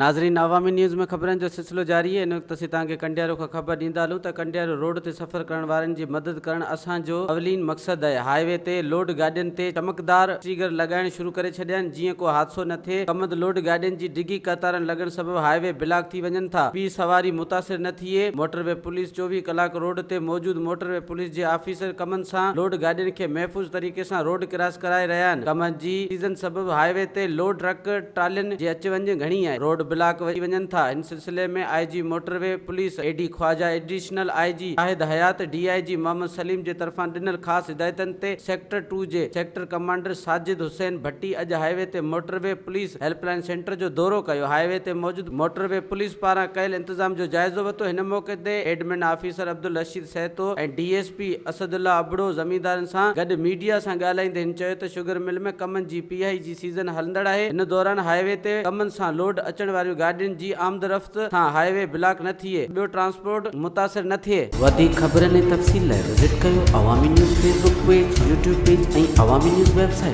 ناظرين عوامي نيوز ۾ خبرن جو سلسلو جاري آهي ان وقت اسين توهان کي ڪنڊيارو کان خبر ڏيندا هلون ته ڪنڊيارو روڊ تي سفر ڪرڻ وارن جي مدد ڪرڻ اسان جو اولين مقصد آهي هاء وي تي لوڊ گاڏين تي چمڪدار اسٽيڪر لڳائڻ شروع ڪري ڇڏيا آهن جيئن ڪو حادثو نه ٿئي ڪمند لوڊ گاڏين جي ڊگهي قطارن لڳڻ سبب هاء وي بلاڪ ٿي وڃن ٿا ٻي سواري متاثر نه ٿئي موٽر وي پوليس 24 ڪلاڪ روڊ تي موجود موٽر وي پوليس جي آفيسر ڪمند سان لوڊ گاڏين کي محفوظ طريقي سان روڊ ڪراس ڪرائي رهيا آهن ڪمند جي سيزن سبب هاء وي تي لوڊ ٽرڪ ٽرالين جي اچ وڃ گهڻي آهي، روڊ بلاڪ وئي وڃن ٿا، ان سلسلي ۾ I G motorway police A D Khawaja, additional I G Shahid Hayat, D I G Muhammad Saleem جي طرفان ڏنل خاص هدايتن تي سيڪٽر ٽو جي سيڪٽر ڪمانڊر ساجد حسين ڀٽي اڄ هاء وي تي motorway police helpline centre جو دورو ڪيو، هاء وي تي موجود موٽر وي پوليس پاران ڪيل انتظام جو جائزو ورتو، هن موقعي تي admin officer Abdul Rasheed Sahito ۽ D S P Asadullah Abro زميندارن سان گڏ ميڊيا سان ڳالهائيندي هن چيو ته شگر مل ۾ ڪمن جي پيهائي جي سيزن هلندڙ آهي، ان دوران هاء وي تي ڪمن سان لوڊ اچڻ واريون گاڏين جي آمد رفت سان هاء وي بلاڪ نه ٿئي، ٻيو ٽرانسپورٽ متاثر نه ٿئي. وڌيڪ خبرن ۽ تفصيل لاء وزٽ ڪيو Awami news Facebook page, YouTube page ۽ Awami news website.